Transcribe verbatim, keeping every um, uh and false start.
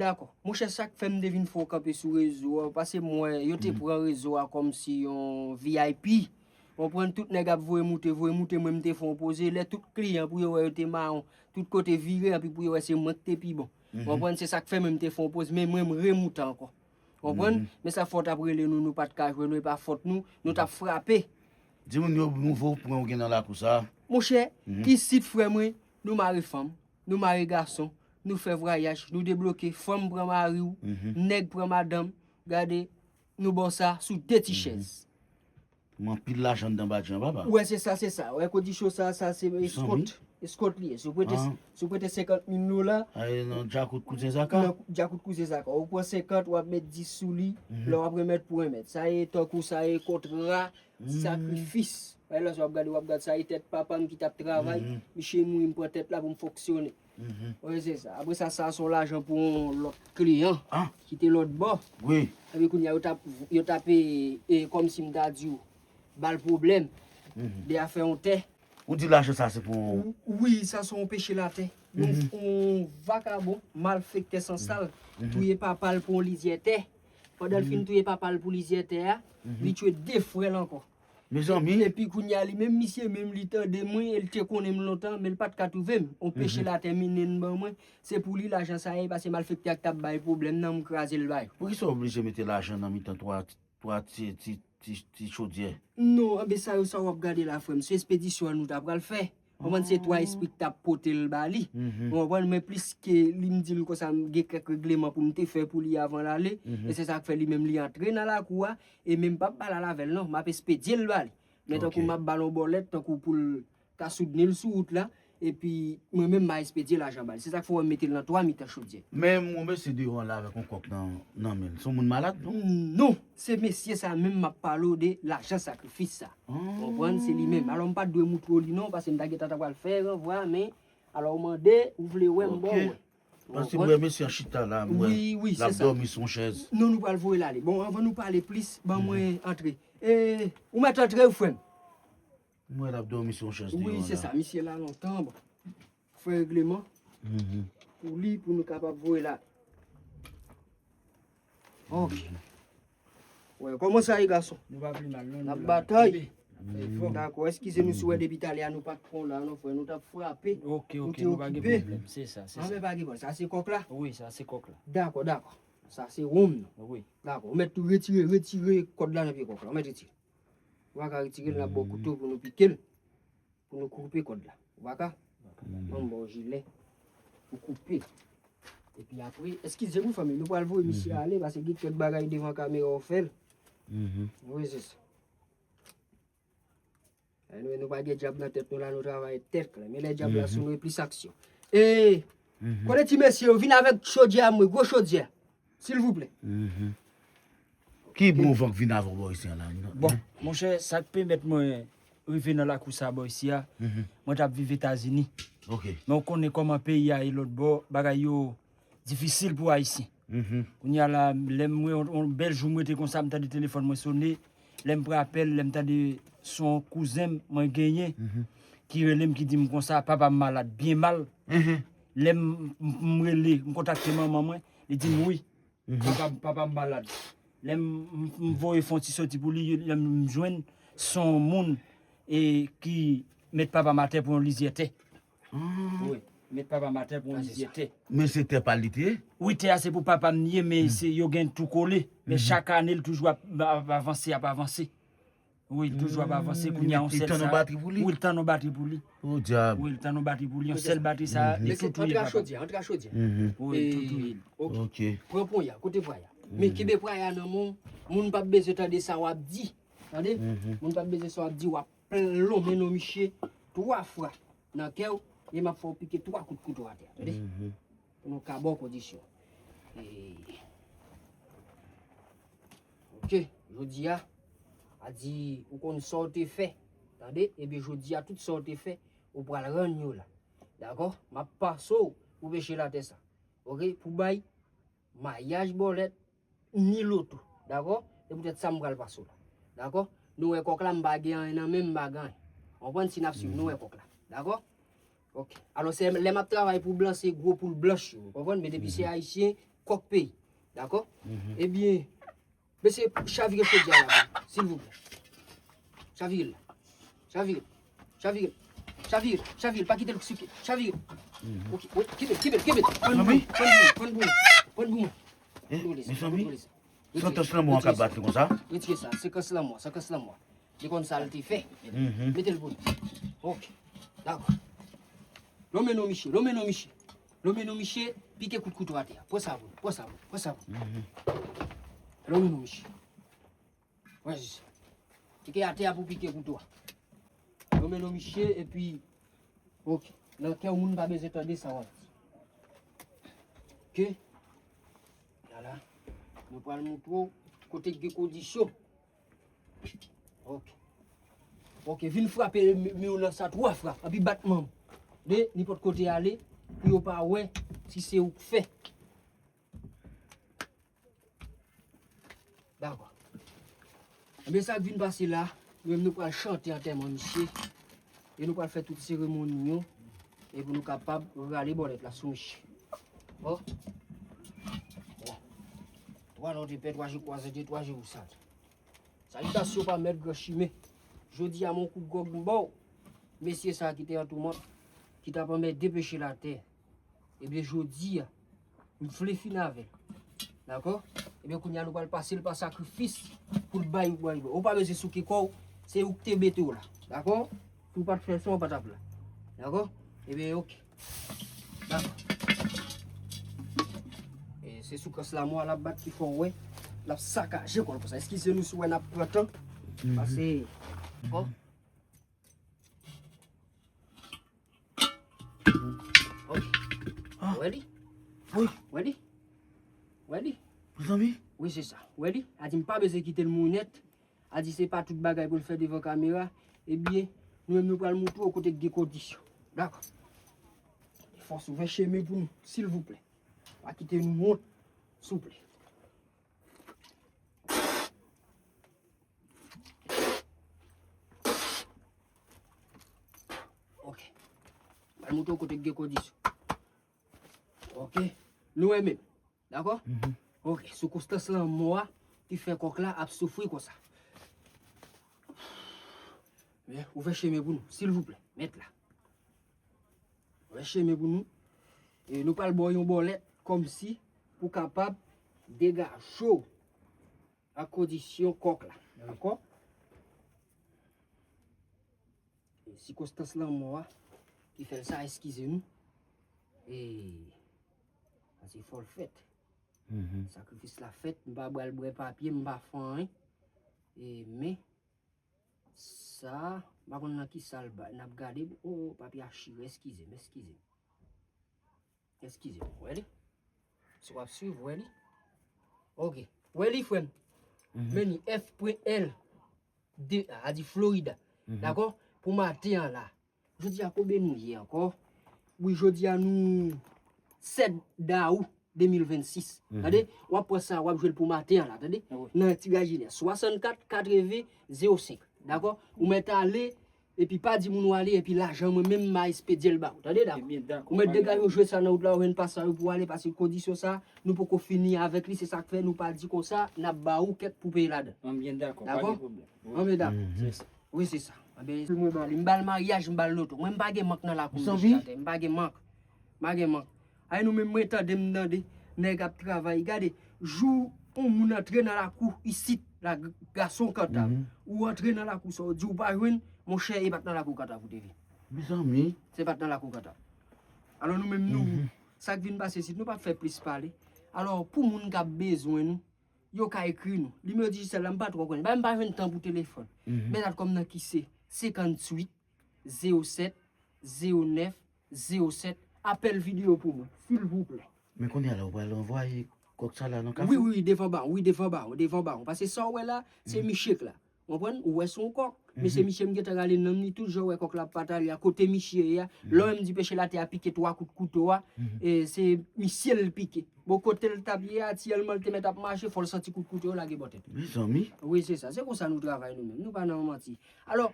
Dakò. Monchè, sa k fè m te vin fè w kanpe sou rezo a, paske m wè yo te pran rezo a kòmsi yon V I P. Ou konprann, tout nèg ap voye moute, voye moute, mwen m te fè yon poze, lè tout kliyan pou yo wè yo te mawon, tout kote vire, anpi pou yo wè se mwen k te pi bon. Ou konprann, se sa k fè mwen m te fè yon poze, men mwen m remoute ankò. Ou konprann? Men sa fòt ap rele nou, nou pa t ka jwenn nou, e pa fòt nou, nou t ap frape. Di moun yo nouvo pwen ou gen nan lakou sa. Monchè, isit frè mwen, nou mare fanm, nou mare gason, nou fè vwayaj, nou debloke, fanm pran mari w, nèg pran madanm, gade, nou ba w sa sou de ti chèz. Mwen anpil lajan anndan badje an, papa. Wè, se sa, se sa. Wè, kodicho sa, sa se eskòt. Eskòt li ye. Si w prete, si w prete senkant mil dola, ay, nan djakout kouzen Zaka. Nan djakout kouzen Zaka. Ou pran senkant, w ap met dis sou li, lè w ap remèt pou remèt. Sa ye tankou, sa ye kontra, sakrifis. Wè, lè w ap gade, w ap gade, sa ye tèt papa m ki t ap travay. Misye mouri, m pran tèt la pou m fonksyone. Wi, se sa. Apre sa, sa se yon lajan pou yon lòt kliyan ki te lòt bò. Wi. Epi kounye a, yo t ap, yo t ap, e, e, kòmsi m ta di w, ba l pwoblèm de afè yon tè. Ou di lajan sa se pou yon... Wi, sa se yon peche latè. Yon, yon vakabon, malfektè sansal, touye papa l pou yon lizyè tè. Pandan l fin touye papa l pou lizyè tè a, li touye de frè l ankò. Mezanmi. Epi kounye a li menm, misye menm li tande mwen, e l te konnen m lontan, men l pa t ka twouve m. On peche latè mennen l ban mwen. Se pou li lajan sa ye, paske malfektè a k t ap bay pwoblèm nan, m kraze l ba yo. Poukisa w oblije mete lajan nan mitan twa, twa ti, ti, ti, ti chodyè? Non, anben sa yo, sa w ap gade la, frè m, se espedisyon an nou ta pral fè. Ou konprann, se twa espri k t ap pote l ba li. Ou konprann, men pliske li m di l konsa, m gen kèk regleman pou m te fè pou li avan l ale. E se sa k fè li menm li antre nan lakou a. E men m p ap ba l al avè l non, m ap espedye l ba li. Men tankou m ap ba l yon bòlèt, tankou pou l ka soutni l sou wout la, epi mwen menm m a espedye lajan ba li. Se sa k fè w wè m mete l nan twa mitan chodyè. Men m wè yon mesye deyò an la avèk yon kòk nan, nan men l. Se yon moun malad, non? Non, se mesye sa menm m ap pale w de lajan sakrifis sa. Ou konprann? Se li menm. Alò m pa t dwe moutre w li non, paske m ta gentan ta pral fè ranvwa, men alò w mande, ou vle wè, m ba w wè. Paske m wè mesye an chita la, m wè l ap dòmi sou yon chèz. Non, nou pral voye l ale. Bon, anvan nou pale plis, ban mwen antre. E, ou mèt antre wi, frè m. M wè l ap dòmi sou yon chèz deyò la. Wi, se sa, misye la lontan, bon. Fè regleman pou li, pou nou kapab voye l ale. Ok. Wè, kòman sa ye, gason? Nou pa pi mal, non. N ap batay. Dakò, eskize nou si w wè depi talè a nou pa t pran w la, non, frè. Nou t ap frape. Ok, ok, nou pa gen pwoblèm. Se sa, se sa. Anben pa gen pwoblèm. Sa se kòk la? Wi, sa se kòk la. Dakò, dakò. Sa se wonm nan. Wi. Dakò. Ou mèt tou retire, retire kòd la nan pye kòk la. Ou mèt retire. Ou pa ka retire l, n ap ba w kouto pou nou pike l. Pou nou koupe kòd la. Ou pa ka? Ban m ba w jilè pou koupe. Epi apre, eskize m wi fanmi, nou pral voye misye ale, paske gen kèk bagay devan kamera w fè l. Wi, se sa. Anyway, nou pa gen dyab nan tèt nou la, nou travay tèt klè. Men lè dyab la sou nou, e plis aksyon. E, kote ti mesye yo, vin avèk chodyè a mwen, gwo chodyè. Silvouplè. Ki bon van k vin avè w bò isi a la? Bon, monchè, sa k pèmèt mwen rive nan lakou sa bò isi a, mwen t ap viv Etazini. Men w konnen kòman peyi a ye lòt bò, bagay yo difisil pou Ayisyen. Kounye a la, lè m, yon, yon bèl jou m rete konsa, m tande telefòn mwen sone, lè m pran apèl, lè m tande se yon kouzen m mwen genyen ki rele m, ki di m konsa, papa m malad, byen mal. Lè m, m, m rele, m kontakte manman mwen, li di m wi, papa, papa m malad. Lè m, m, m voye fè yon ti soti pou li, lè m jwenn se yon moun e ki met papa m atè pou yon lizyè tè. Wi, met papa m atè pou yon lizyè tè. Men se tè pa l li te ye? Wi, tè a se pou papa m li ye, men se, yo gen tou kole. Men chak ane, l toujou ap, ap avanse, ap avanse. Wi, l toujou ap avanse, kounye a yon sèl sa. Li tann yon batri pou li? Wi, l tann yon batri pou li. O dyab. Wi, l tann yon batri pou li, yon sèl batri sa, li tou touye papa. Antre a chodyè, antre a chodyè. Wi, li tou touye li. Ok. Pran pwaya, kote pwaya? Men kenbe pwaya nan men w, moun p ap bezwen tande sa w ap di. Tande? Moun p ap bezwen sa w ap di, w ap lonmen non misye twa fwa nan kè w, e m ap fè w pike twa kout kouto atè a. Tande? Pou nou ka ba w kondisyon. E, ok, jodi a, a di, ou konn sa w te fè. Tande? Ebyen, jodi a, tout sa w te fè, ou pral rann yo la. Dakò? M ap pase w pou peche latè sa. Ok? Pou bay mayaj bòlèt, ni loto. Dakò? Se poutèt sa m pral pase w la. Dakò? Nou wè kòk la, m pa gen anyen nan men m, m pa gen anyen. Konprann? Si n ap swiv, nou wè kòk la. Dakò? Ok. Alò, se lè m ap travay pou blan, se gwo poul blanch yo. Konprann? Men depi se ayisyen, kòk peyi. Dakò? Ebyen, mesye, chavire chodyè a la, silvouplè. Chavire l la. Chavire l. Chavire l. Chavire l. Chavire l. Pa kite l souke. Chavire l. Ok, wi, kenbe l, kenbe l, kenbe l. Pran boul, pran boul, pran boul. Pran boul. Mezanmi, se tòch lanmò an k ap bat li konsa. Retire sa, sekans lanmò, sekans lanmò. Li konn sa l te fè. Mete l pou li. Ok. Dakò. Lonmen non, miche, lonmen non, miche. Lonmen non, miche, pike kout kouto atè a. Pran sa pou, pran sa pou, pran sa pou. Lonmen non, miche. Pran jis. Pike atè a pou pike kouto a. Lonmen non, miche, epi, ok. Nan kè w moun pa bezwen tande sa w ap di. Ok. Ala. Nou pral montre w kote k gen kondisyon. Ok. Ok, vin frape mi, mi w nan sa twa frap, anpi bat manm. De, nenpòt kote ale, pou yo pa wè si se ou k fè. Dakò. Ebyen, sa k vin pase la, nou menm nou pral chante antèman misye. E nou pral fè tout seremoni yo. E pou nou kapab rale bòlèt la sou misye. Bon. Bon. Twa non de pè, twa je kwaze, de twa je wousad. Salitasyon pa mèt gran chimen. Jodi a, mon kout gwòg m ba w. Mesye sa ki te an toumant, ki t ap anmède peche latè. Ebyen, jodi a, m vle fin avè l. Dakò? Ebyen, kounye a, nou pral pase l pa sakrifis pou l bay ou bwè. Ou pa bezwen souke kò w, se ou k te mete w la. Dakò? Si w pa t fè sa, ou pa t ap la. Dakò? Ebyen, ok. Dakò. E se soukans lanmò a l ap bat ki fè w wè l ap sakaje kò l konsa. Eskize nou si w wè n ap pran tan. Pase. Dakò? Ok. Ah. Wè li? Wi. Wè li? Wè li? Mezanmi? Wi, se sa. Wè li? A di m pa bezwen kite l mouri nèt. A di se pa tout bagay pou l fè devan kamera. Ebyen, nou menm nou pral montre w kote k gen kondisyon. Dakò. Fòs ouvè chemen pou nou, silvouplè. Pa kite nou wont, souple. Ok. Pral montre w kote k gen kondisyon. Ok. Nou wè menm. Dakò? Ok. Sikonstans lanmò a ki fè kòk la ap soufri konsa. Men, ouvè chemen pou nou, silvouplè. Mèt la. Ouvè chemen pou nou. E nou pral ba w yon bòlèt kòmsi pou kapab degaje w ak kondisyon kòk la. Dakò? E sikonstans lanmò a ki fè l sa, eskize nou. E sa se fò l fèt. Sakrifis la fèt, m pa pral bwè papye, m pa fè anyen. E men, sa, m pa konn nan ki sa l bay, n ap gade, o, papye a chire, eskize m, eskize m. Eskize m, wè li? Si w ap swiv, wè li? Ok. Wè li, frè m? Men li F pwen L de, a di Florida. Dakò? Pou maten an la. Jodi a konbyen nou ye ankò? Wi, jodi a nou sèt dawou de mil vennsis. Tande? W ap pran sa, w ap jwe l pou maten an la, tande? Nan tiraj linè, swasannkat katreven zewo senk. Dakò? Ou mèt ale, epi pa di moun ou ale, epi lajan mwen menm m a espedye l ba ou. Tande, dakò? Ou mèt degaje w jwe sa nan wout la, ou jwenn pa sa yo pou w ale, paske kondisyon sa, nou poko fini avèk li, se sa k fè nou pa di konsa, n ap ba ou kèk pou peye ladan. Ann byen dakò, pa gen pwoblèm. Ann byen dakò. Wi, se sa. Anben, si mwen ba li, m ba l maryaj, m ba l loto. Mwen, m pa gen mank nan lakou m, mesye atè. M pa gen mank. M pa gen mank. Ay, nou menm, mwen tande, m tande nèg ap travay. Gade, jou yon moun antre nan lakou isit, la, gason kantav. Ou antre nan lakou sa, ou di ou pa jwenn, monchè, e pa t nan lakou kantav ou te vin. Mezanmi. Se pa t nan lakou kantav. Alò, nou menm, nou, sa k vin pase isit, nou p ap fè plis pale. Alò, pou moun k ap bezwen nou, yo ka ekri nou. Nimewo Digicel la, m pa twò konnen. Bay m pa jwenn tan pou telefòn. Men dat kòm nan ki se senkanntuit, zewo sèt, zewo nèf, zewo sèt. Apèl videyo pou mwen, silvouplè. Men kounye a la, ou pral anvwaye kòk sa la nan kafou? Wi, wi, devan ba ou, wi, devan ba ou, devan ba ou. Paske sa w wè la, se miche k la. Ou konprann? Ou wè se yon kòk. Men se misye m gentan rale non li tou, jan w wè kòk la ap pataje a, kote misye ye a. Lè w wè m di peche latè a pike twa kout kouto a, e, se misye l pike. Bon, kote l t ap ye a, atyèlman l te mèt ap mache, fò l santi kout kouto yo lage bò tèt li. Mezanmi. Wi, se sa. Se konsa nou travay nou menm. Nou pa nan manti. Alò,